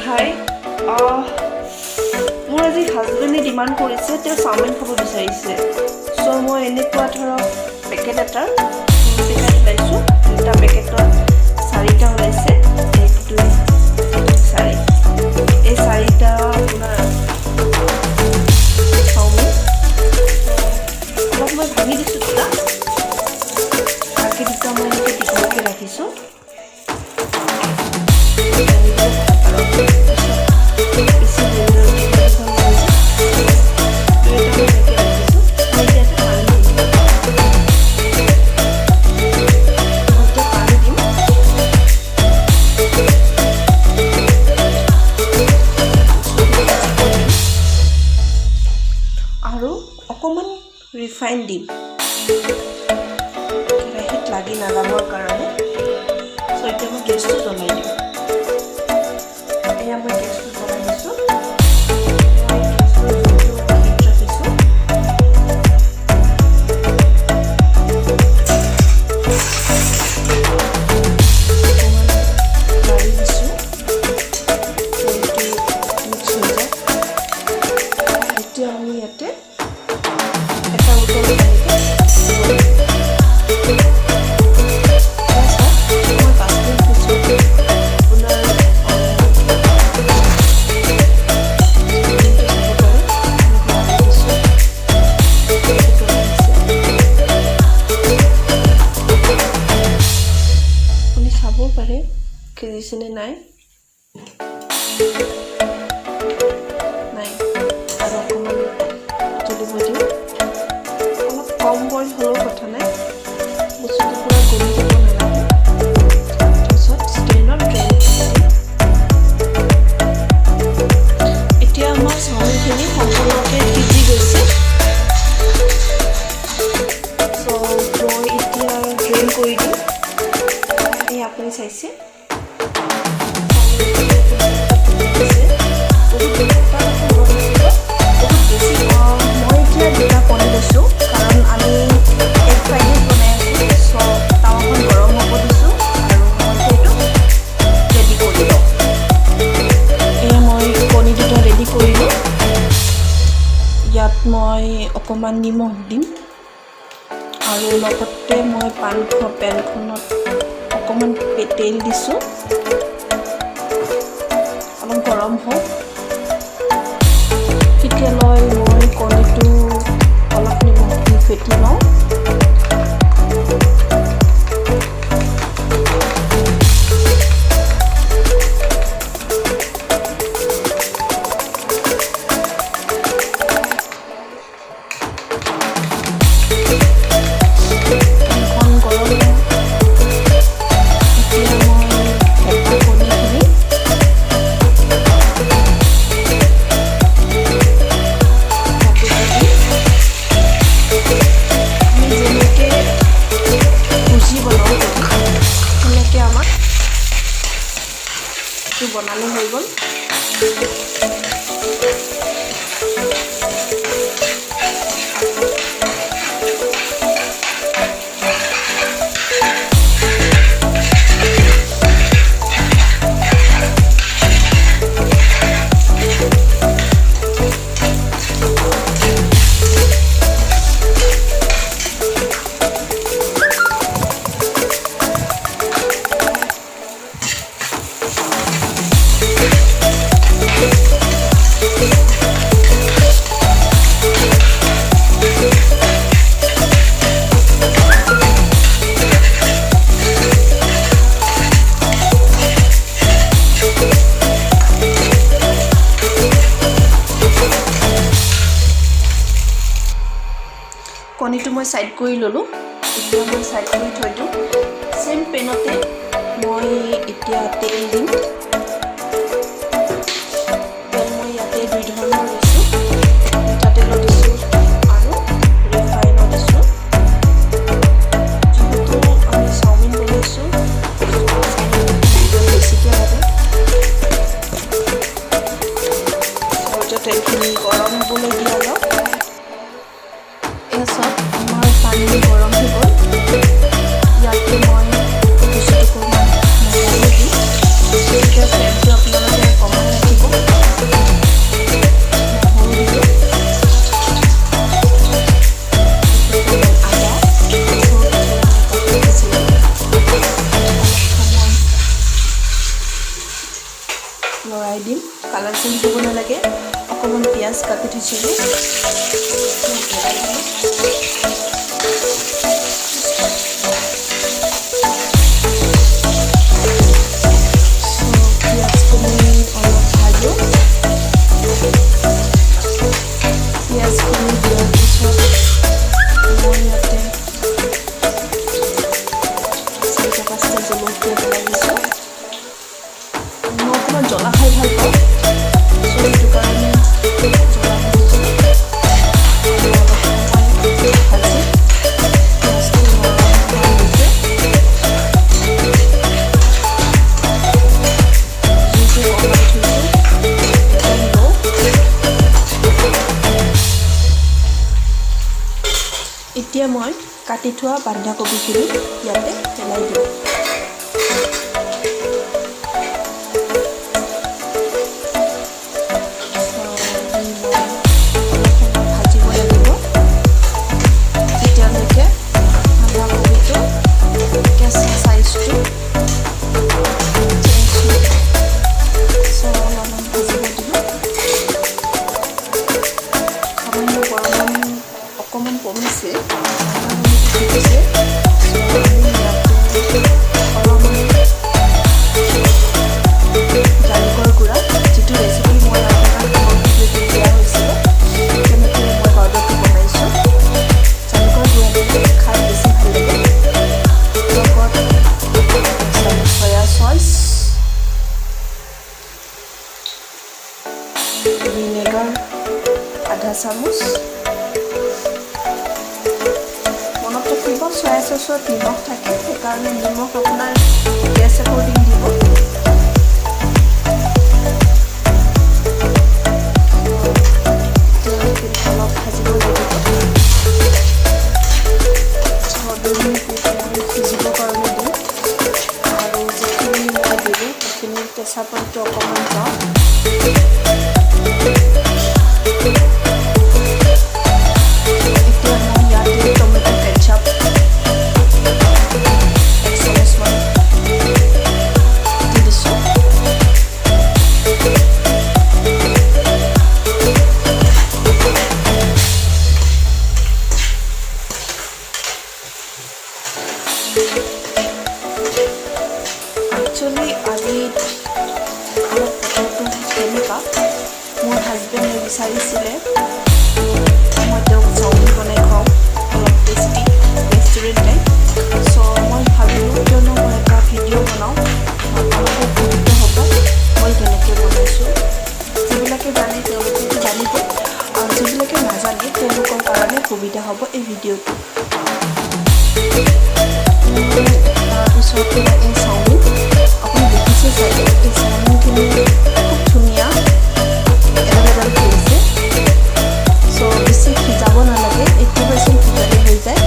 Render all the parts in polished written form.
হাই, মোৰ আজি হাজবেণ্ডে ডিমাণ্ড কৰিছে, তেওঁ চাওমিন খাব বিচাৰিছে। চ' মই এনেকুৱা ধৰক পেকেট এটাৰ 3 পেকেট ওলাইছোঁ। দুটা পেকেটত চাৰিটা ওলাইছে। এক, দুই, তিনি, চাৰি। এই চাৰিটা আপোনাৰ চাওমিন অলপ মই ভাঙি দিছোঁ দুটা, বাকী দুটা মই এনেকৈ দীঘলকৈ ৰাখিছোঁ। কাৰণ বেছি দীঘল দীঘল হৈ যায়। দুই এটা মই এনেকৈ ৰাখিছোঁ। মই এতিয়া ইয়াতে পানী দিম। মই এতিয়া পানী দিম। বস্তুটো দিম আৰু অকণমান ৰিফাইন দিম কেৰাহীত লাগি নাযাবৰ কাৰণে। চ' এতিয়া মই গেছটো জ্বলাই দিম। এয়া মই গেছটো জ্বলাই দিছোঁ। মই গেছটোৰ জুইটো হিট ৰাখিছোঁ। অকণমান লাৰি দিছোঁ, তেলটো মিক্স হৈ যাওক। এতিয়া আমি ইয়াতে এটা উতল পানীটো দিম। এয়া চাওক, মই 5 মিনিট পিছত আপোনাৰ চাওমিনটো চাব পাৰে। মই লাৰি দিছোঁ, উতল আহিছে। আপুনি চাবও পাৰে সিজিছেনে নাই। নাই, আৰু অকণমান উতলিব দিওঁ। অলপ কম বইল হ'লেও কথা নাই, বস্তুটো পূৰা গলি যাব নালাগে। তাৰপিছত ষ্ট্ৰেইনত ড্ৰেইন কৰি দিম। এতিয়া আমাৰ চাওমিনখিনি সম্পূৰ্ণকৈ সিজি গৈছে। চ' মই এতিয়া ড্ৰেইন কৰি দিম। এই আপুনি চাইছে, চাওমিনখিনি বহুত এটা কথা মনত ৰাখিব, বহুত বেছি। মই এতিয়া দুটা কণী লৈছোঁ, কাৰণ আমি এগ ফ্ৰাইড ৰাইচ বনাই আছোঁ। চ' টাৱাখন গৰম হ'ব দিছোঁ আৰু মই এতিয়া এইটো ৰেডি কৰি লওঁ। এয়া মই কণী দুটা ৰেডি কৰিলোঁ। ইয়াত মই অকণমান নিমখ দিম আৰু লগতে মই পেনখনত অকণমান তেল দিছোঁ। অলপ গৰম হওক, তেতিয়ালৈ মই কণীটো অলপ নিমখ দি ফেটি লওঁ। পেনখন গৰম। এতিয়া মই ফেটা কণীখিনি ইয়াতে দি দিম। আমি যেনেকৈ ভুজি বনাওঁ কণী, সেনেকৈ আমাক এইটো বনালে হৈ গ'ল। কণীটো মই ছাইড কৰি ল'লোঁ। এতিয়া মই ছাইড কৰি থৈ দিওঁ। ছেইম পেনতে মই এতিয়া তেল দিম। তেল মই ইয়াতে দুই ধৰণৰ দিছোঁ। মিঠাতেলো দিছোঁ আৰু ৰিফাইনো দিছোঁ। যিহেতু আমি চাওমিন বনাইছোঁ, চাওমিন বেছিকৈ লাগে। এতিয়া তেলখিনি গৰম হ'বলৈ দিয়া যাওক। এয়া চাওক, আমাৰ পানী গৰম হৈ গ'ল। ইয়াতে মই বস্তুটো অকণমান মলাব দিম। এতিয়া লৰাই দিম, কালাৰ চেঞ্জ হ'ব নালাগে। অকণমান পিঁয়াজ কাটি থৈছিলোঁ, পেলাই দিলোঁ। পিঁয়াজখিনি অলপ ভাজোঁ। পিঁয়াজখিনি দিয়াৰ পিছত মই ইয়াতে চাৰিটা পাঁচটা জলকীয়া পেলাই দিছোঁ। মই অকণমান জ্বলা খাই ভাল পাওঁ, চ' সেইটো কাৰণে জ্বলা দিছোঁ। আৰু অলপ সময় ভাজি পিঁয়াজটো নৰম হোৱালৈকে জুইটো কমাই থৈছোঁ, একদম ল'। এতিয়া মই কাটি থোৱা বন্ধাকবিখিনি ইয়াতে পেলাই দিম। দি মই অলপ সময় ভাজিব লাগিব, যেতিয়ালৈকে বন্ধাকবিটো কেঁচা চাইজটো চেঞ্জ নহয়। চ' অলপমান ভাজিব দিলোঁ। সামান্য গৰম অকণমান কমিছে, বন্ধাকবিটো সিজিছে। চ' আমি ইয়াতে অলপমান জালুকৰ গুড়া, যিটো ৰেচিপি মই আপোনাক আগৰ ভিডিঅ'টোত দিয়া হৈছিলে, তেনেকৈ মই পাউডাৰটো বনাইছোঁ। জালুকৰ গুড়া দিলে খাই বেছি ভাল লাগে। লগত 1 চামুচ চয়া চচ, ভিনেগাৰ আধা চামুচ। মনত ৰাখিব, চয়া চচত নিমখ থাকে, সেইকাৰণে নিমখ আপোনাৰ টেষ্ট একৰ্ডিং দিব। এতিয়া এইখিনি অলপ ভাজিব লাগিব। 2 মিনিট মই সিজিবৰ কাৰণে দিম আৰু যিখিনি মই দিলোঁ সেইখিনি কেঁচা পানীটো অকণমান যাওক। এতিয়া মই ইয়াতে টমেট' কেচাপ 1 চামুচমান দি দিছোঁ। একচুৱেলি আজি অলপ বতৰটো কেনেকুৱা, মোৰ হাজবেণ্ডে বিচাৰিছিলে মই তেওঁক চাওমিন বনাই খুৱাওঁ, অলপ টেষ্টি ৰেষ্টুৰেণ্ট টাইপ। চ' মই ভাবিলোঁ, কিয়নো মই এটা ভিডিঅ' বনাওঁ, আপোনালোকো উপকৃত হ'ব মই কেনেকৈ বনাইছোঁ। যিবিলাকে জানে তেওঁলোকেতো জানিবই, আৰু যিবিলাকে নাজানে তেওঁলোকৰ কাৰণে সুবিধা হ'ব এই ভিডিঅ'টো। তাৰপিছত এই চাওমিন আপুনি দেখিছে চাগে, এই চাওমিনখিনি খুব ধুনীয়া এডাল এডাল হৈছে। চ' বেছি সিজাব নালাগে, 80% সিজালে হৈ যায়।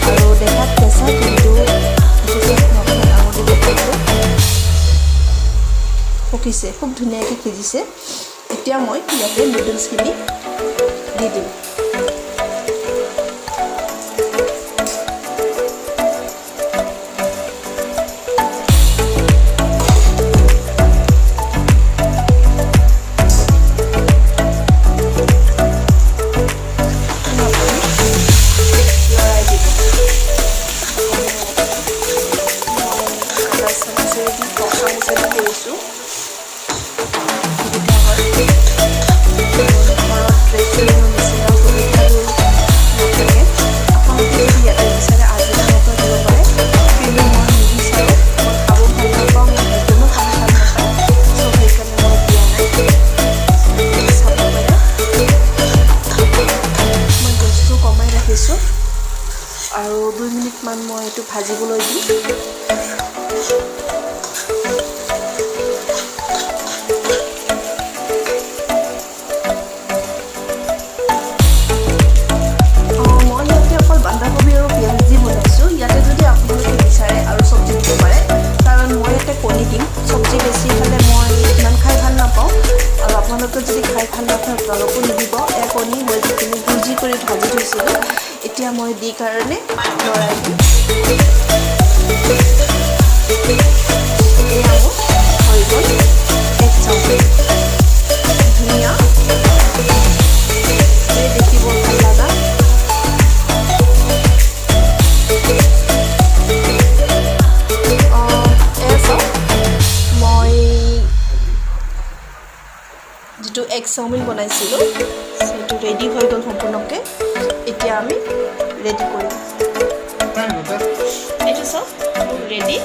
আৰু দেখাত কেঁচা, কিন্তু এইটো আপোনাক আঙুলি দেখুৱাইছোঁ, পকিছে, খুব ধুনীয়াকৈ সিজিছে। এতিয়া মই ইয়াতে নুডলছখিনি দি দিম। আপুনি লৰাই দিব। মই কাটা চামুচেদি, চামুচেদি কৰিছোঁ, সুবিধা হয়। ঘৰত ৰেষ্টুৰেণ্টৰ নিচিনা সুবিধাবোৰ নাথাকে। আপোনালোকে যদি ইয়াতে বিচাৰে আজিনামটো দিব পাৰে, কিন্তু মই নিবিচাৰোঁ। মই খাব ভাল নাপাওঁ, মোৰ হাজবেণ্ডো খাব ভাল নাপায়। চ' সেইকাৰণে মই দিয়া নাই। চাব পাৰে, মই গেছটো কমাই ৰাখিছোঁ আৰু 2 মিনিটমান মই এইটো ভাজিবলৈ দিম। মই ইয়াতে অকল বন্ধাকবি আৰু পিঁয়াজ দি বনাইছোঁ। ইয়াতে যদি আপোনালোকে বিচাৰে আৰু চব্জি দিব পাৰে, কাৰণ মই ইয়াতে কণী দিম। চব্জি বেছি খালে মই ইমান খাই ভাল নাপাওঁ, আৰু আপোনালোকে যদি খাই ভাল নাপায় আপোনালোকো নিদিব। এয়া কণী মই যিখিনি ভুজি কৰি ভাজি থৈছিলোঁ, এতিয়া মই দি কাৰণে লৰাই দিম। এয়া মোৰ হৈ গ'ল এগ চাওমিন। চাওমিন বনাইছিলোঁ, সেইটো ৰেডি হৈ গ'ল সম্পূৰ্ণকৈ। এতিয়া আমি ৰেডি কৰিম। এইটো চাওক, মোৰ ৰেডি।